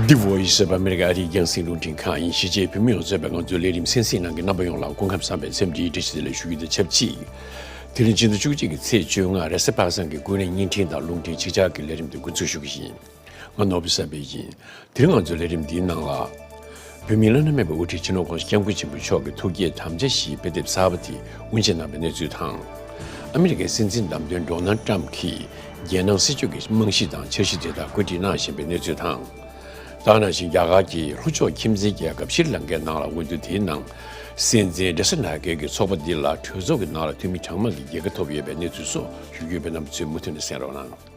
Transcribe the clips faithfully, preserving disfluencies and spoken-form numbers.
The Voice of America ཨ་རིའི་རྒྱང་སྲིང་རླུང་འཕྲིན་ཁང་ཡིན། གཞིས་བྱེས་བོད་མི་ཡོངས་གཙོས་པའི་ང་ཚོའི་ལས་རིམ་གསན་གཟིགས་གནང་མཁན་རྣམ་པ་ཡོངས་ལ་སྐུ་ཁམས་བཟང་བའི་འཚམས་འདྲིའི་བཀྲ་ཤིས་བདེ་ལེགས་ཞུ་རྒྱུ་དང་ཆབས་ཅིག་དེ་རིང་ཕྱི་ཟླ་བཅུ་གཅིག་གི་ཚེས་བཅོ་ལྔ་རེས་གཟའ་པ་སངས་ཀྱི་སྐུ་ཕྲེང་བརྙན་འཕྲིན་དང་རླུང་འཕྲིན་ཆིག་ཆར་གྱི་ལས་རིམ་དེ་འགོ་འཛུགས་ཞུ་གི་ཡིན། ང་ནོར་བུ་བསམ་འཕེལ་ཡིན། དེ་རིང་ང་ཚོའི་ལས་རིམ་འདིའི་ནང་ལ། བོད་མིའི་བླ་ན་མེད་པའི་དབུ་ཁྲིད་སྤྱི་ནོར་༸གོང་ས་༸སྐྱབས་མགོན་ཆེན་པོ་མཆོག་གི་ཐུགས་བསྐྱེད་དམ་བཅའ་བཞིའི་དཔེ་དེབ་གསར་པ་དེ་དབུ་འབྱེད་གནང་བའི་གནས་ཚུལ་དང་། ཨ་མི་རི་ཀའི་སྲིད་འཛིན་བདམས་ཐོན་ཌོ་ནལ་ཊམ་གྱིས་རྒྱལ་ནང་སྲིད་ཇུས་ཀྱི་རྨང་གཞི་དང་འཆར་གཞི་དེ་དག་བཀོད་སྒྲིག་གནང་བཞིན་པའི་གནས་ཚུལ་དང་། ད་ག་ནང་བཞིན་རྒྱ་གར་གྱི་ལྷོ་ཕྱོགས་ཁྱིམ་མཚེས་རྒྱལ་ཁབ་ཤྲི་ལང་ཀའི་ནང་ལ་འོས་བསྡུ་དེའི་ནང་། སྲིད་འཛིན་རེ་ས་ན་ཀེ་གི་ཚོགས་པ་འདི་ལ་གྲོས་ཚོགས་ཀྱི་ནང་ལ་འཐུས་མི་གྲངས་མང་གི་རྒྱལ་ཁ་ཐོབ་ཡོད་པའི་གནས་ཚུལ་སོགས་ཞུ་རྒྱུ་ཡོད་པས་རྣམ་པ་ཚོས་མུ་མཐུད་ནས་གསན་རོགས་གནང་།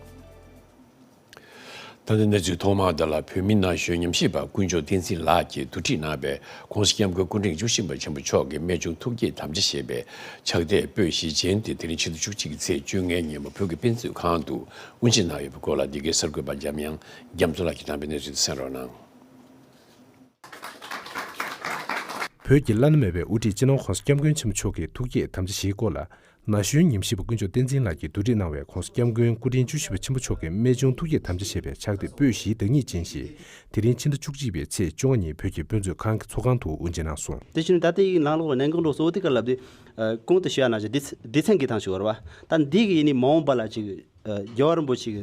ད་ལྟ་གནས་ཚུལ་ཐོག་མ་དེ་ལ། བོད་མི་ན་གཞོན་ཉམས་ཞིབ་པ་དཀོན་མཆོག་བསྟན་འཛིན་ལགས་ཀྱིས་བསྡུ་སྒྲིག་གནང་བའི་༸གོང་ས་༸སྐྱབས་མགོན་སྐུ་ཕྲེང་བཅུ་བཞི་པ་ཆེན་པོ་མཆོག་གི་རྨད་བྱུང་ཐུགས་བསྐྱེད་དམ་བཅའ་ཞེས་པའི་ཕྱག་དེབ་པོད་བཞི་ཅན་དེ་དེ་རིང་ཕྱི་ཟླ་བཅུ་གཅིག་གི་ཚེས་བཅོ་ལྔའི་ཉིན་མོ་བོད་ཀྱི་དཔེ་མཛོད་ཁང་དུ་དབུ་འབྱེད་གནང་ཡོད་པའི་སྐོར་ལ། འདི་གའི་གསར་འགོད་པ་འཇམ་དབྱངས་རྒྱ་མཚོ་ལགས་ཀྱིས་བཏང་བའི་གནས་ཚུལ་དེ་གསན་རོགས་གནང་། བོད་ཀྱི་བླ་ན་མེད་པའི་དབུ་ཁྲིད་སྤྱི་ནོར་༸གོང་ས་༸སྐྱབས་མགོན་ཆེན་པོ་མཆོག་གི་ཐུགས་བསྐྱེད་དམ་བཅའ་བཞིའི་སྐོར་ལ། ན་གཞོན་ཉམས་ཞིབ་པ་དཀོན་མཆོག་བསྟན་འཛིན་ལགས་ཀྱིས་བསྡུ་སྒྲིག་གནང་བའི་༸གོང་ས་༸སྐྱབས་མགོན་སྐུ་ཕྲེང་བཅུ་བཞི་པ་ཆེན་པོ་མཆོག་གི་རྨད་བྱུང་ཐུགས་བསྐྱེད་དམ་བཅའ་ཞེས་པའི་ཕྱག་དེབ་པོད་བཞིའི་བདག་ཉིད་ཅན་ཞིག་དེ་རིང་ཕྱི་ཟླ་བཅུ་གཅིག་པའི་ཚེས་བཅོ་ལྔ་ཉིན་བོད་ཀྱི་དཔེ་མཛོད་ཁང་གི་ཚོགས་ཁང་དུ་དབུ་འབྱེད་གནང་སོང་། དེ་བཞིན་ད་ལྟའི་ནང་ལོགས་ལ་གནད་འགག་གཙོ་བོ་དེ་ག་ལབ་དུས། ཨ། གོང་དུ་ཞུ་ཡ་ནང་བཞིན་སྡེ་ཚན་སྡེ་ཚན་གྱི་ཐང་ཞིག་ཡོད་རེད་བ། ད་འདི་གི་ཡིན་ནི་མ་འོངས་པ་ལ་ཅིག་ཨ། རྒྱལ་བ་རིན་པོ་ཆེ་གི་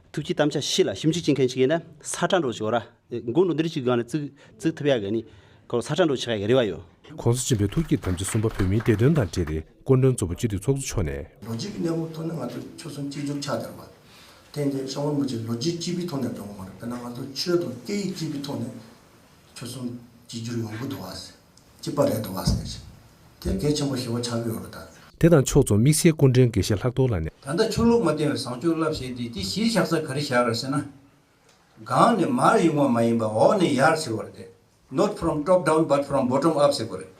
ཐུགས་བསྐྱེད་དམ་བཅའ་བཞི་ལ་ཞིབ་འཇུག་བྱེད་མཁན་ཞིག་ཡིན་ན་ས་ཁྲ་འགྲོ་ཞིག་ཡོད་ར། མགོ་འགྲོ་འདིར་ཅིག་སྒང་ནས་བཙུགས་བཙུགས་ཐུབ་ཡ་གི་ནི་ཁོ་ས་ཁྲ་འགྲོ་ཆགས་ཡ་གི་རེ་བ་ཡོད། ༸གོང་ས་ཆེན་པོའི་ཐུགས་བསྐྱེད་དམ་བཅའ་གསུམ་པ་བོད་མིའི་བདེ་དོན་དང་འབྲེལ་ཏེ་སྐུ་མགྲོན་གཙོ་བོ་སྤྱི་འཐུས་ཚོགས་གཙོ་མཆོག་ནས། ལོ་རྒྱུས་ཀྱི་གནས་བབ་ཐོག་ནས་ང་ཚོ་ཆོལ་གསུམ་གཅིག་གྱུར་ཆགས་བསྡད་པ། དེ་འདི་ཤོག་བུ་མུ་ཅིག་ལོ་རྒྱུས་གཅིག་པའི་ཐོག་ནས་འགྲོ་གི་མ་རེད། དཔེར་ན་ང་ཚོ་ཆོས་དང་སྐད་ཡིག་གཅིག་པའི་ཐོག་ནས་ཆོལ་གསུམ་གཅིག་གྱུར་ཡོང་གི་འདུག་བ་ཟེར། གཅིག་པ་རེད་འདུག་བ་ཟེར། དེ་གལ་ཆེན་པོ་ཞེ་པོ་ཆགས་ཀྱི་ཡོད་རེད་ད། དེ་དང་ཕྱོགས་མཚུངས་དམིགས་བསལ་སྐུ་མགྲོན་དགེ་བཤེས་ལྷག་རྡོར་ལགས་ནས། ད་ལྟ་ཆོས་ལུགས་མ་བསྟེན་པའི་བཟང་སྤྱོད་བསླབ་བྱེད་དེ་དེ་གཞིར་བཞག་ས་ག་རེ་བཞག་རེད་ཟེར་ན། སྒང་ནས་མར་ཡོང་བ་མ་ཡིན་པ་འོག་ནས་ཡར་ཟེར་བ་རེད་དེ། Not from top down but from bottom up ཟེར་བ་རེད།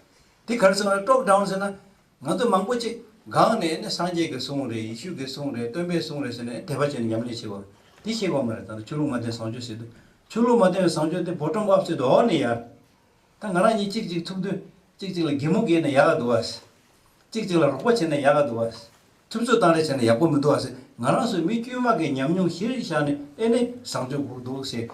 དེ་ག་རེ་ཟེར་ན་top down ཟེར་ན། ང་ཚོ་མང་པོ་ཅིག་སྒང་ནས་ནི་སངས་རྒྱས་ཀྱི་གསུང་རེད། ཡེ་ཤུ་གི་གསུང་རེད། སྟོན་པའི་གསུང་རེད་ཟེར་ནས་དད་པ་བྱས་ནས་ཉམས་ལེན་བྱེད་བ་རེད། དེ་ཤེས་དགོས་མ་རེད། ད་ཆོས་ལུགས་མ་བསྟེན་བཟང་སྤྱོད་ཟེར་དུས་ཆོས་ལུགས་མ་བསྟེན་པའི་བཟང་སྤྱོད་དེ་bottom up ཟེར་དུས་འོག་ནས་ཡར། ད་ང་རང་གཉིས་གཅིག་གཅིག་ཐུག་དུས་གཅིག་གཅིག་ལ་གད་མོ་བགད་ན་ཡག་ག་འདུག་བ། གཅིག་གཅིག་ལ་རོགས་པ་བྱས་ན་ཡག་ག་འདུག་བ། ཐུབ་ཚོད་བཏང་རེས་བྱས་ན་ཡག་པོ་མི་འདུག་བ་ཟེར། ང་རང་ཚོའི་མི་དཀྱུས་མ་གི་ཉམས་མྱོང་གཞིར་བཞག་ནས་ཨེ་ནི་བཟང་སྤྱོད་དགོས་འདུག་ཟེར།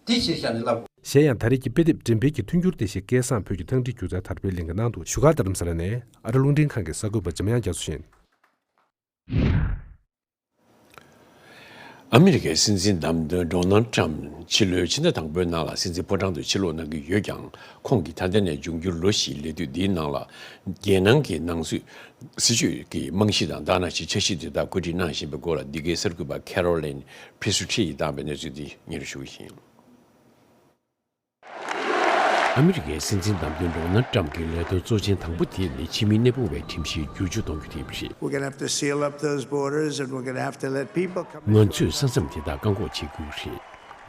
དེ་གཞིར་བཞག་ནས་བསླབ་དགོས། གཞན་ཡང་ད་རེས་ཀྱི་དཔེ་དེབ་འགྲེམས་སྤེལ་གྱི་མཐུན་འགྱུར་དེ་བཞིན་སྐལ་བཟང་བོད་ཀྱི་ཐང་སྒྲིག་སྒྱུ་རྩལ་དར་སྤེལ་གླིང་གི་ནང་དུ་བཞུགས་སྒར་རྡ་རམ་ས་ལ་ནས་ཨ་རི་རླུང་འཕྲིན་ཁང་གི་གསར་འགོད་པ་འཇམ་དབྱངས་རྒྱ་མཚོ་ཡིན། ཨ་མི་རི་ཀའི་སྲིད་འཛིན་བདམས་ཐོན་ཌོ་ནལ་ཊམ་ཕྱི་ལོའི་ཕྱི་ཟླ་དང་པོའི་ནང་ལ་སྲིད་འཛིན་ཕོ་བྲང་དུ་ཕྱིར་ལོག་གནང་གི་ཡོད་ཀྱང་། ཁོང་གིས་ད་ལྟ་ནས་འབྱུང་འགྱུར་ལོ་བཞིའི་ལས་དུས་འདིའི་ནང་ལ། རྒྱལ་ནང་གི་ནང་སྲིད་སྲིད་ཇུས་ཀྱི་རྨང་གཞི་དང་ད་ག་ནང་བཞིན་འཆར་གཞི་དེ་དག་བཀོད་སྒྲིག་གནང་བཞིན་པའི་སྐོར་ལ། འདི་གའི་གསར་འགོད་པ་ཁེ་རོ་ལིན་ཕི་སུ་ཁྲི་ཡིས་བཏང་བའི་གནས་ཚུལ་འདི་སྙན་སྒྲོན་ཞུ་གི་ཡིན། ཨ་མི་རི་ཀའི་སྲིད་འཛིན་བདམས་ཐོན་ཌོ་ནལ་ཊམ་གྱི་ལས་དོན་གཙོ་ཆེན་དང་པོ་དེ་ནི་ཕྱི་མི་གནས་སྤོ་བའི་ཁྲིམས་གཞི་བསྒྱུར་བཅོས་གཏོང་རྒྱུ་དེ་རེད། We're gonna have to seal up those borders and we're gonna have to let people come in. ང་ཚོས་ས་མཚམས་དེ་དག་བཀག་འགོག་བྱེད་དགོས་ཀྱི་རེད།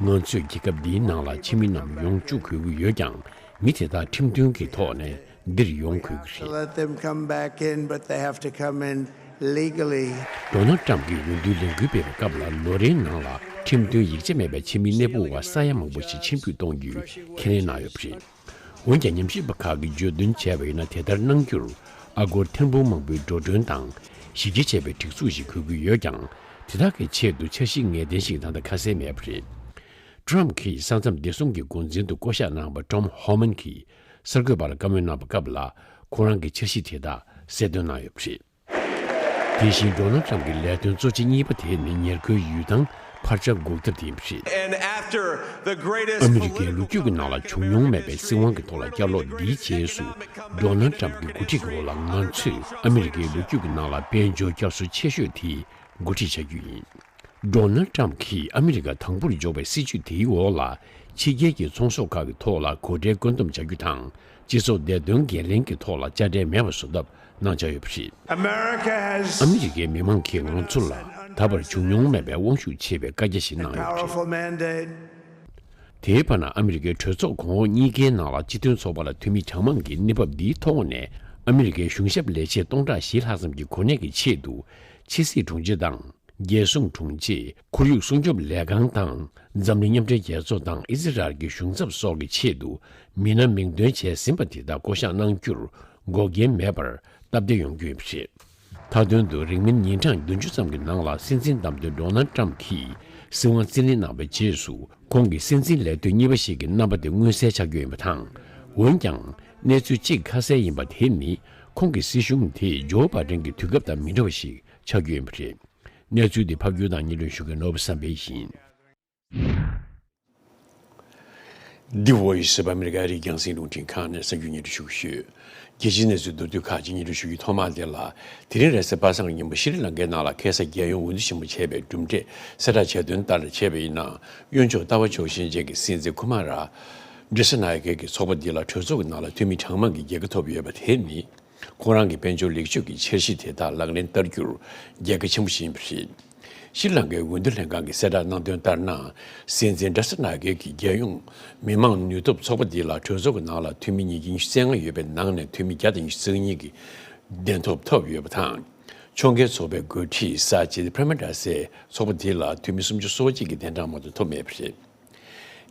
ང་ཚོས་རྒྱལ་ཁབ་འདིའི་ནང་ལ་ཕྱི་མི་རྣམས་ཡོང་བཅུག་དགོས་ཀྱི་ཡོད་ཀྱང་། མི་དེ་དག་ཁྲིམས་མཐུན་གྱི་ཐོག་ནས་འདིར་ཡོང་དགོས་ཀྱི་རེད། Let them come back in, but they have to come in legally. ཌོ་ནལ་ཊམ་གྱིས་འོས་བསྡུའི་ལས་འགུལ་སྤེལ་བའི་སྐབས་ལ། ལོ་རེའི་ནང་ལ་ཁྲིམས་མཐུན་ཡིག་ཆ་མེད་པའི་ཕྱི་མི་གནས་སྤོ་བ་ས་ཡ་མང་པོ་ཞིག་ཕྱིར་འབུད་གཏོང་རྒྱུའི་ཁས་ལེན་གནང་ཡོད་པ་རེད། འོན་ཀྱང་། ཉམས་ཞིབ་པ་ཁག་གིས་བརྗོད་དོན་བྱས་པ་ཡིན་ན། དེ་ལྟར་གནང་རྒྱུར་ཨ་སྒོར་ཐེར་འབུམ་མང་པོའི་འགྲོ་གྲོན་དང་གཞི་རྒྱ་ཆེ་བའི་སྒྲིག་འཛུགས་ཤིག་དགོས་ཀྱི་ཡོད་ཀྱང་། དེ་དག་གི་ཆེད་དུ་འཆར་གཞི་ངེས་གཏན་ཞིག་ད་ལྟ་ཁ་གསལ་མེད་པ་རེད། ཊམ་གྱིས་ས་མཚམས་བདེ་སྲུང་གི་འགོ་འཛིན་དུ་བསྐོ་གཞག་གནང་བ་ཊོམ་ཧོ་མན་གྱིས་གསར་འགོད་པར་བཀའ་མོལ་གནང་བའི་སྐབས་ལ། ཁོ་རང་གིས་འཆར་གཞི་དེ་དག་གསལ་སྟོན་གནང་ཡོད་པ་རེད། དེ་བཞིན། ཌོ་ནལ་ཊམ་གྱི་ལས་དོན་གཙོ་ཆེ་གཉིས་པ་དེ་ནི་ཉེར་མཁོའི་ཡུལ་ཐང་འཕར་ཆག་འགོག་ཐབས་དེ་ཡིན་པ་རེད། And after the greatest ཨ་མི་རི་ཀའི་ལོ་རྒྱུས་ཀྱི་ནང་ལ་བྱུང་མྱོང་མེད་པའི་སྲིད་དབང་གི་ཐོག་ལ་བསྐྱར་ལོག་འདིའི་རྗེས་སུ། ཌོ་ནལ་ཊམ་གྱི་འགོ་ཁྲིད་ཀྱི་འོག་ལ་ང་ཚོས་ཨ་མི་རི་ཀའི་ལོ་རྒྱུས་ཀྱི་ནང་ལ་དཔལ་འབྱོར་བསྐྱར་གསོ་ཆེ་ཤོས་དེ་འགོ་ཁྲིད་བྱ་རྒྱུ་ཡིན། ཌོ་ནལ་ཊམ་གྱིས་ཨ་མི་རི་ཀ་དང་པོར་འཇོག་པའི་སྲིད་ཇུས་དེའི་འོག་ལ། ཕྱི་རྒྱལ་གྱི་ཚོང་ཟོག་ཁག་གི་ཐོག་ལ་གོ་ཁྲལ་བཀོད་འདོམས་བྱ་རྒྱུ་དང་། སྤྱི་ཚོགས་བདེ་དོན་འགན་ལེན་གྱི་ཐོག་ལ་དཔྱ་ཁྲལ་མེད་པ་བཟོ་ཐབས་གནང་འཆར་ཡོད་པ་རེད། America has ཨ་མི་རི་ཀའི་མི་མང་གིས་ང་ཚོ་ལ་ད་བར་བྱུང་མྱོང་མེད་པའི་དབང་ཤུགས་ཆེ་བའི་བཀའ་རྒྱ་ཞིག་གནང་ཡོད་པ་རེད། Powerful mandate. དེའི་བར་ན། ཨ་མི་རི་ཀའི་གྲོས་ཚོགས་གོང་འོག་གཉིས་ཀའི་ནང་ལ་སྤྱི་མཐུན་ཚོགས་པ་ལ་འཐུས་མི་གྲངས་མང་གིས་གནས་བབ་འདིའི་ཐོག་ནས་ཨ་མི་རི་ཀའི་གཞུང་ཞབས་ལས་བྱེད་སྟོང་ཕྲག་བཞི་ལྷག་ཙམ་གྱི་གོ་གནས་ཀྱི་ཆེད་དུ་ཕྱི་སྲིད་དྲུང་ཆེ་དང་། རྒྱལ་སྲུང་དྲུང་ཆེ། ཁོར་ཡུག་སྲུང་སྐྱོབ་ལས་ཁང་དང་། འཛམ་གླིང་མཉམ་འབྲེལ་རྒྱལ་ཚོགས་དང་ཨི་ཟི་རལ་གྱི་གཞུང་ཚབ་སོགས་ཀྱི་ཆེད་དུ་མི་སྣ་མིང་འདོན་བྱས་ཟིན་པ་དེ་དག་བསྐོ་གཞག་གནང་རྒྱུར་འགོག་རྐྱེན་མེད་པར་སྟབས་བདེ་ཡོང་རྒྱུ་ཡིན་པ་རེད། མཐའ་དོན་དུ། རིང་མིན་ཉིན་གྲངས་བདུན་ཅུ་ཙམ་གྱི་ནང་ལ་སྲིད་འཛིན་བདམས་ཐོན་ཌོ་ནལ་ཊམ་གྱིས་སྲིད་དབང་རྩིས་ལེན་གནང་བའི་རྗེས་སུ། ཁོང་གི་སྲིད་འཛིན་ལས་དུས་གཉིས་པ་ཞིག་གི་རྣམ་པ་དེ་མངོན་གསལ་ཆགས་རྒྱུ་ཡིན་པ་དང་། འོན་ཀྱང་། གནས་ཚུལ་གཅིག་ཁ་གསལ་ཡིན་པ་དེ་ནི། ཁོང་གི་སྲིད་གཞུང་དེ་ཇོ་བྷ་ཌེན་གྱི་དུས་སྐབས་དང་མི་འདྲ་བ་ཞིག་ཆགས་རྒྱུ་ཡིན་པ་རེད། གནས་ཚུལ་འདི་ཕབ་སྒྱུར་དང་སྙན་སྒྲོན་ཞུ་མཁན་ནོར་བུ་བསམ་འཕེལ་ཡིན། འདི་ཝོ་ཡི་ཟེར་བ་ཨ་མི་རི་ཀའི་རིགས་རྒྱང་སྲིང་རླུང་འཕྲིན་ཁང་ནས་གསར་འགྱུར་སྙན་སྒྲོན་ཞུ་གི་ཡོད། རྒྱལ་སྤྱིའི་གནས་ཚུལ་མདོར་བསྡུས་ཁག་ཅིག་སྙན་སྒྲོན་ཞུ་རྒྱུའི་ཐོག་མར་དེ་ལ། དེ་རིང་རེས་གཟའ་པ་སངས་ཀྱི་ཉིན་མོ་ཤྲི་ལང་ཀའི་ནང་ལ་ཁ་སང་རྒྱལ་ཡོངས་འོས་བསྡུ་ཆེན་མོ་བྱས་པའི་གྲུབ་འབྲས་གསལ་བསྒྲགས་བྱས་དོན་ལྟར་བྱས་པ་ཡིན་ན། གཡོན་ཕྱོགས་ལྟ་བ་ཕྱོགས་ཞེན་ཅན་གྱི་སྲིད་འཛིན་ཁུ་མ་ར་འདྲེ་ས་ནཱ་ཡ་གེ་གི་ཚོགས་པ་འདི་ལ་གྲོས་ཚོགས་ཀྱི་ནང་ལ་འཐུས་མི་གྲངས་མང་གིས་རྒྱལ་ཁ་ཐོབ་ཡོད་པ་དེ་ནི། ཁོང་རང་གི་དཔལ་འབྱོར་ལེགས་བཅོས་ཀྱི་འཆར་གཞི་དེ་དག་ལག་ལེན་བསྟར་རྒྱུར་རྒྱལ་ཁ་ཆེན་པོ་ཞིག་ཡིན་པ་རེད། ཤྲི་ལང་ཀའི་འོས་བསྡུ་ལྷན་ཁང་གིས་གསལ་བསྒྲགས་གནང་དོན་ལྟར་ན། སྲིད་འཛིན་འདྲེ་ས་ནཱ་ཡ་གེ་གིས་རྒྱལ་ཡོངས་མི་དམངས་ནུས་སྟོབས་ཚོགས་པ་འདི་ལ་གྲོས་ཚོགས་ཀྱི་ནང་ལ་འཐུས་མི་ཉིས་བརྒྱ་ཉི་ཤུ་རྩ་ལྔ་ཡོད་པའི་ནང་ནས་འཐུས་མི་བརྒྱ་དང་ཉི་ཤུ་རྩ་གཉིས་ཀྱི་གདན་ཐོབ་ཐོབ་ཡོད་པ་དང་། ཕྱོགས་འགལ་ཚོགས་པའི་འགོ་ཁྲིད་ས་ཅིད་པྲ་མ་ཌ་སའི་ཚོགས་པ་འདི་ལ་འཐུས་མི་སུམ་ཅུ་སོ་གཅིག་གི་གདན་གྲངས་མ་གཏོགས་ཐོབ་མེད་པ་རེད།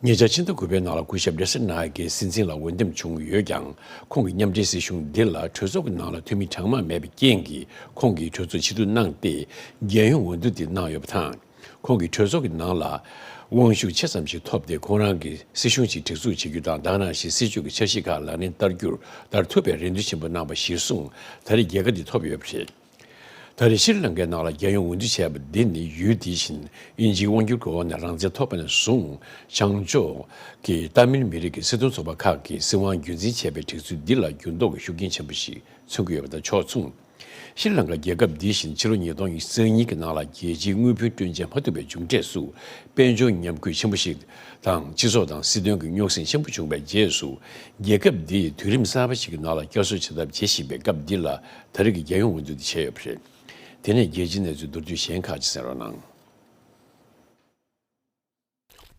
ཉེ་ཆར་ཕྱི་ཟླ་དགུ་པའི་ནང་ལ་སྐུ་ཞབས་འདྲེ་ས་ནཱ་ཡ་གེ་སྲིད་འཛིན་ལ་འོས་འདེམས་བྱུང་ཡོད་ཀྱང་། ཁོང་གི་མཉམ་འབྲེལ་སྲིད་གཞུང་འདི་ལ་གྲོས་ཚོགས་ཀྱི་ནང་ལ་འཐུས་མི་གྲངས་མང་མེད་པའི་རྐྱེན་གྱིས། ཁོང་གིས་གྲོས་ཚོགས་ཕྱིར་བསྡུ་གནང་སྟེ། རྒྱལ་ཡོངས་འོས་བསྡུ་འདི་གནང་ཡོད་པ་དང་། ཁོང་གིས་གྲོས་ཚོགས་ཀྱི་ནང་ལ་དབང་ཤུགས་ཆེ་ཙམ་ཞིག་ཐོབ་སྟེ། ཁོང་རང་གི་སྲིད་གཞུང་ཞིག་སྒྲིག་འཛུགས་བྱེད་རྒྱུ་དང་། ད་ག་ནང་བཞིན་སྲིད་ཇུས་ཀྱི་འཆར་གཞི་ཁག་ལག་ལེན་བསྟར་རྒྱུར་བསྟར་ཐུབ་པའི་རེ་འདུན་ཆེན་པོ་གནང་པ་གཞིར་བཟུང་། ད་རེས་རྒྱལ་ཁ་འདི་ཐོབ་ཡོད་པ་རེད། ད་རེས་ཤྲི་ལང་ཀའི་ནང་ལ་རྒྱལ་ཡོངས་འོས་བསྡུ་བྱས་པ་འདི་ནི། ཡུལ་འདི་བཞིན་དབྱིན་ཇིའི་དབང་སྒྱུར་གྱི་འོག་ནས་རང་བཙན་ཐོབ་པ་ནས་བཟུང་བྱང་ཕྱོགས་ཀྱི་ཏཱ་མིལ་མི་རིགས་ཀྱི་སྲིད་དོན་ཚོགས་པ་ཁག་གིས་སྲིད་དབང་རྒྱུན་འཛིན་བྱས་པའི་སྒྲིག་འཛུགས་འདི་ལ་འགྱུར་ལྡོག་གི་ཤུགས་རྐྱེན་ཆེན་པོ་ཞིག་མཚོན་གྱི་ཡོད་པ་དང་ཕྱོགས་མཚུངས། ཤྲི་ལང་ཀ་རྒྱལ་ཁབ་འདི་བཞིན་ཕྱི་ལོ་ཉིས་སྟོང་ཉི་ཤུ་རྩ་གཉིས་ཀྱི་ནང་ལ་རྒྱལ་སྤྱིའི་དངུལ་བུན་སྤྲོད་འཇལ་མ་ཐུབ་པའི་མཇུག་འབྲས་སུ། དཔལ་འབྱོར་ཉམས་རྒུད་ཆེན་པོ་ཞིག་དང་། སྤྱི་ཚོགས་དང་སྲིད་དོན་གྱི་རྙོག་ཟིང་ཆེན་པོ་བྱུང་བའི་རྗེས་སུ། རྒྱལ་ཁབ་འདིས་དུས་རིམ་གསར་པ་ཞིག་གི་ནང་ལ་བསྐྱར་གསོ་བྱེད་ཐབས་བྱེད་བཞིན་པའི་སྐབས་འདི་ལ། ད་རེས་ཀྱི་རྒྱལ་ཡོངས་འོས་བསྡུ་འདི་བྱས་ཡོད་པ་རེད། དེ་ནས་རྒྱལ་སྤྱིའི་གནས་ཚུལ་མདོར་བསྡུས་གཞན་ཁག་ཅིག་གསན་རོགས་གནང་།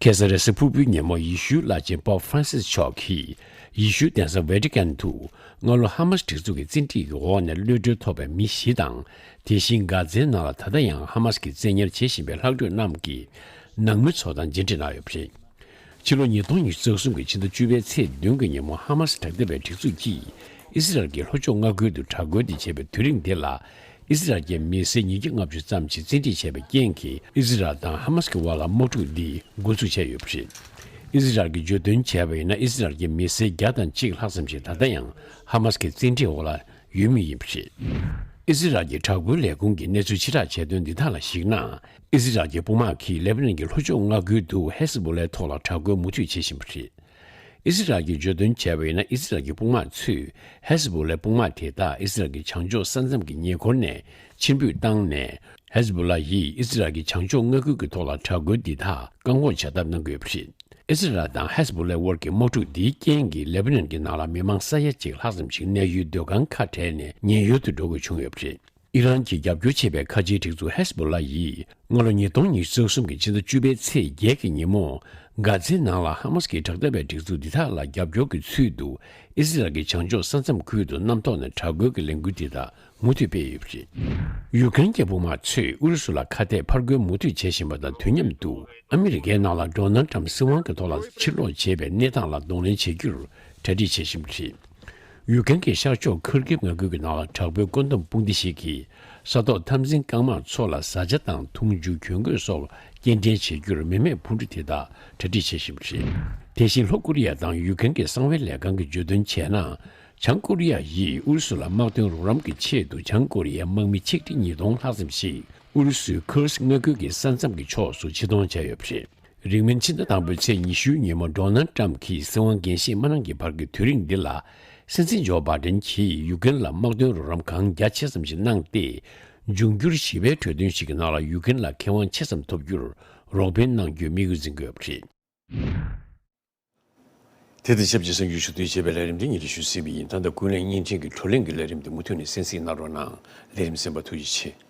ཁ་སང་རེས་གཟའ་ཕུར་བུའི་ཉིན་མོ། ཡེ་ཤུའི་བླ་ཆེན་པོབ་ཧྥ་རན་སིས་མཆོག་གིས་ཡེ་ཤུའི་གདན་ས་ཝེ་ཏི་ཀན་དུ། སྔ་ལོ་ཧ་མ་སི་སྒྲིག་འཛུགས་ཀྱི་བཙན་ཁྲིད་ཀྱི་འོག་ནས་གློད་གྲོལ་ཐོབ་པའི་མི་བཞི་དང་། དེ་བཞིན་གྷ་ཛའི་ནང་ལ་ད་ལྟ་ཡང་ཧ་མ་སི་གིས་བཙན་ཉར་བྱེད་བཞིན་པའི་ལྷག་འཕྲོས་རྣམས་ཀྱི་ནང་མི་ཚོ་དང་མཇལ་འཕྲད་གནང་ཡོད་པ་རེད། ཕྱི་ལོ་ཉིས་སྟོང་ཉི་ཤུ་རྩ་གསུམ་གྱི་ཕྱི་ཟླ་བཅུ་པའི་ཚེས་བདུན་གྱི་ཉིན་མོ། ཧ་མ་སི་དྲག་འཐབ་པའི་སྒྲིག་འཛུགས་ཀྱིས་ཨི་སི་རལ་གྱི་ལྷོ་ཕྱོགས་མངའ་ཁུལ་དུ་དྲག་རྒོལ་འདི་བྱས་པའི་དུས་རིང་འདི་ལ། ཨི་སི་རལ་གྱི་མི་སེར་ཉིས་བརྒྱ་ལྔ་བཅུ་ཙམ་ཞིག་བཙན་ཁྲིད་བྱས་པའི་རྐྱེན་གྱིས། ཨི་སི་རལ་དང་ཧ་མ་སི་གི་དབར་ལ་དམག་འཁྲུག་འདི་འགོ་འཛུགས་བྱས་ཡོད་པ་རེད། ཨི་སི་རལ་གྱིས་བརྗོད་དོན་བྱས་པ་ཡིན་ན། ཨི་སི་རལ་གྱི་མི་སེར་བརྒྱ་དང་གཅིག་ལྷག་ཙམ་ཞིག་ད་ལྟ་ཡང་ཧ་མ་སི་གི་བཙན་ཁྲིད་འོག་ལ་ཡོད་མུས་ཡིན་པ་རེད། ཨི་སི་རལ་གྱི་དྲག་རྒོལ་ལས་ཁུངས་ཀྱིས་གནས་ཚུལ་ཕྱིར་བསྒྲགས་བྱས་དོན་འདི་དག་ལ་གཞིགས་ན། ཨི་སི་རལ་གྱི་དཔུང་དམག་གིས་ལེ་པ་ནན་གྱི་ལྷོ་ཕྱོགས་མངའ་ཁུལ་དུ་ཧེ་ཟི་བྷོ་ལའི་ཐོག་ལ་དྲག་རྒོལ་མུ་མཐུད་བྱེད་བཞིན་པ་རེད། ཨི་སི་རལ་གྱིས་བརྗོད་དོན་བྱས་པ་ཡིན་ན། ཨི་སི་རལ་གྱི་དཔུང་དམག་ཚོས་ཧེ་ཟི་བྷོ་ལའི་དཔུང་དམག་དེ་དག་ཨི་སི་རལ་གྱི་བྱང་ཕྱོགས་ས་མཚམས་ཀྱི་ཉེ་འཁོར་ནས་ཕྱིར་འབུད་བཏང་ནས། ཧེ་ཟི་བྷོ་ལ་ཡིས་ཨི་སི་རལ་གྱི་བྱང་ཕྱོགས་མངའ་ཁུལ་གྱི་ཐོག་ལ་དྲག་རྒོལ་འདི་དག་བཀག་འགོག་བྱ་ཐབས་གནང་གི་ཡོད་པ་རེད། ཨི་སི་རལ་དང་ཧེ་ཟི་བྷོ་ལའི་དབར་གྱི་དམག་འཁྲུག་འདིའི་རྐྱེན་གྱིས། ལེ་པ་ནན་གྱི་ནང་ལ་མི་མང་ས་ཡ་གཅིག་ལྷག་ཙམ་ཞིག་གནས་ཡུལ་སྡོད་ཁང་ཁ་བྲལ་ནས་ཉེན་གཡོལ་དུ་འགྲོ་དགོས་བྱུང་ཡོད་པ་རེད། ཨི་རན་གྱིས་རྒྱབ་སྐྱོར་བྱེད་པའི་ཁ་ཆེའི་སྒྲིག་འཛུགས་ཧེ་ཟི་བྷོ་ལ་ཡིས། སྔ་ལོ་ཉིས་སྟོང་ཉི་ཤུ་རྩ་གསུམ་གྱི་ཕྱི་ཟླ་བཅུ་པའི་ཚེས་བརྒྱད་ཀྱི་ཉིན་མོ། གྷ་ཛའི་ནང་ལ་ཧ་མ་སི་གི་དྲག་འཐབ་པའི་སྒྲིག་འཛུགས་འདི་དག་ལ་རྒྱབ་སྐྱོར་གྱི་ཚུལ་དུ། ཨི་སི་རལ་གྱི་བྱང་ཕྱོགས་ས་མཚམས་ཁུལ་དུ་གནམ་ཐོག་ནས་དྲག་རྒོལ་གྱི་ལས་འགུལ་འདི་དག་མུ་མཐུད་སྤེལ་ཡོད་པ་རེད། ཡུ་ཀེ་རེན་གྱི་དཔུང་དམག་ཚོས་ཨུ་རུ་སུ་ལ་ཁ་གཏད་ཕར་རྒོལ་མུ་མཐུད་བྱེད་བཞིན་པ་དང་དུས་མཉམ་དུ། ཨ་མི་རི་ཀའི་ནང་ལ་ཌོ་ནལ་ཏྲམ་སྲིད་དབང་གི་ཐོག་ལ་ཕྱིར་ལོག་བྱེད་པའི་གནས་སྟངས་ལ་གདོང་ལེན་བྱེད་རྒྱུར་གྲ་སྒྲིག་བྱེད་བཞིན་པ་རེད། ཡུ་ཀེ་རེན་གྱི་ཤར་ཕྱོགས་ཁུར་ཀིབ་མངའ་ཁུལ་གྱི་ནང་ལ་དྲག་པོའི་བཀོད་འདོམས་དཔུང་སྡེ་ཞིག་གིས་ས་ཐོག་འཐབ་འཛིང་རྐང་དམག་ཚོ་ལ་བཟའ་བཅའ་དང་འཐུང་ཆུ་གྱོན་གོས་སོགས་སྐྱེལ་འདྲེན་བྱེད་རྒྱུར་མི་མེད་འཕུར་གྲུ་དེ་དག་གྲ་སྒྲིག་བྱེད་བཞིན་པ་རེད། དེ་བཞིན་ལྷོ་ཀོ་རི་ཡ་དང་ཡུ་ཀེ་རེན་གྱི་གསང་བའི་ལས་ཁང་གིས་བརྗོད་དོན་བྱས་ན། བྱང་ཀོ་རི་ཡ་ཡིས་ཨུ་རུ་སུ་ལ་དམག་དོན་རོགས་རམ་གྱི་ཆེད་དུ་བྱང་ཀོ་རི་ཡའི་དམག་མི་ཆིག་ཁྲི་ཉིས་སྟོང་ལྷག་ཙམ་ཞིག་ཨུ་རུ་སུའི་ཁུར་སི་མངའ་ཁུལ་གྱི་ས་མཚམས་ཀྱི་ཕྱོགས་སུ་ཕྱིར་གཏོང་བྱས་ཡོད་པ་རེད། རིང་མིན་ཕྱི་ཟླ་དང་པོའི་ཚེས་ཉི་ཤུའི་ཉིན་མོ། ཌོ་ནལ་ཏྲམ་གྱིས་སྲིད་དབང་འགན་བཞེས་མ་གནང་གི་བར་གྱི་དུས་རིང་འདི་ལ། སྲིད་འཛིན་ཇོ་བྷ་ཌེན་གྱིས་ཡུ་ཀེ་རེན་ལ་དམག་དོན་རོགས་རམ་གང་རྒྱ་ཆེ་ཙམ་ཞིག་གནང་སྟེ། འབྱུང་འགྱུར་ཞི་བའི་གྲོས་མཐུན་ཞིག་གི་ནང་ལ་ཡུ་ཀེ་རེན་ལ་ཁེ་དབང་ཆེ་ཙམ་ཐོབ་རྒྱུར་རོགས་ཕན་གནང་རྒྱུའི་དམིགས་ཡུལ་འཛིན་དགོས་པ་རེད། དེ་དང་ཆབས་ཅིག་གསར་འགྱུར་ཞུ་གཏུག་བྱེད་པའི་ལས་རིམ་དེ་ཉིན་རེ་ཞུ་ཟིན་པ་ཡིན། ད་ལྟ་ཀུན་གླེང་བརྙན་འཕྲིན་གྱི་བགྲོ་གླེང་གི་ལས་རིམ་དེ་མུ་མཐུད་ནས་གསན་གཟིགས་གནང་རོགས་གནང་། ལས་རིམ་གསན་པར་ཐུགས་རྗེ་ཆེ།